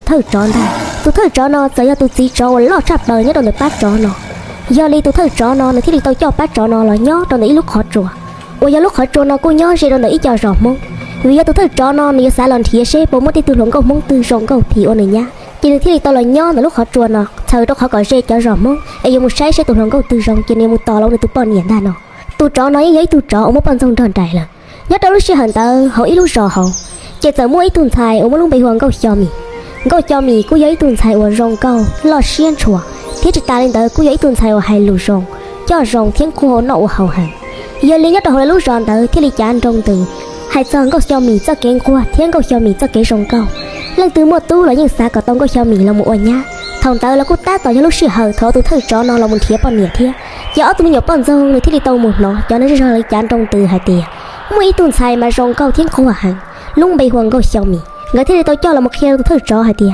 thawj tsov ntag. Tus thawj tsov no txawm yog tus txiv tsov uas loj tshaj plaws nyob rau ntawm pab tsov no. Yog li tus thawj tsov no nws thiaj li tau coj pab tsov no los nyob rau ntawm ib lub qhov tsua, uas yog lub qhov tsua no kuj nyob ze rau ntawm ib co zos Hmoob. Vim yog tus thawj tsov no nws yuav xav los nrhiav seb puas muaj tej tug hluas nkauj Hmoob twg zoo nkauj phim ua nws nyab, ces nws thiaj li tau los nyob ntawm lub qhov tsua no txhawm rau qhov kom ze cov zos Hmoob es yuav mus saib seb tus hluas nkauj twg zoo ces nws yuav mus tos los ua nws tus poj niam ntag no. Tus tsov no yeej yog ib tug tsov uas muaj poj ntxoog nrog nraim lawm. Nyob rau lub sij hawm ntawd hauv ib lub zos hauv, ces txawm muaj ib tug ntxhais uas muaj lub npe hu ua Nkauj Xyo Mim. Nkauj Xyo Mim kuj yog ib tug ntxhais uas zoo nkauj loj siab ntshua, thiab tsis tas li ntawd kuj yog ib tug ntxhais uas hais lus zoo, coj zoo thiab nquag ua noj ua haus heev. Yog li nyob rau hauv lawv lub zos ntawd thiaj li cav nroo ntws hais txog Nkauj Xyo Mim txoj kev nquag thiab Nkauj Xyo Mim txoj kev zoo nkauj. Leej twg muaj tub los yeej xav kom tau Nkauj Xyo Mim los mus ua nyab. Thaum ntawd los kuj tab tom yog lub sij hawm thaum tus thawj tsov no los mus nrhiav poj niam thiab. Ces ob tug me nyuam poj ntxoog nws thiaj li tau mus hnov cov neeg zej zog lawv cav nroo ntws hais tias muaj ib tug ntxhais mas zoo nkauj thiab nquag heev, lub npe hu ua Nkauj Xyo Mim. Nkawd thiaj li tau coj los mus qhia rau tus thawj tsov hais tias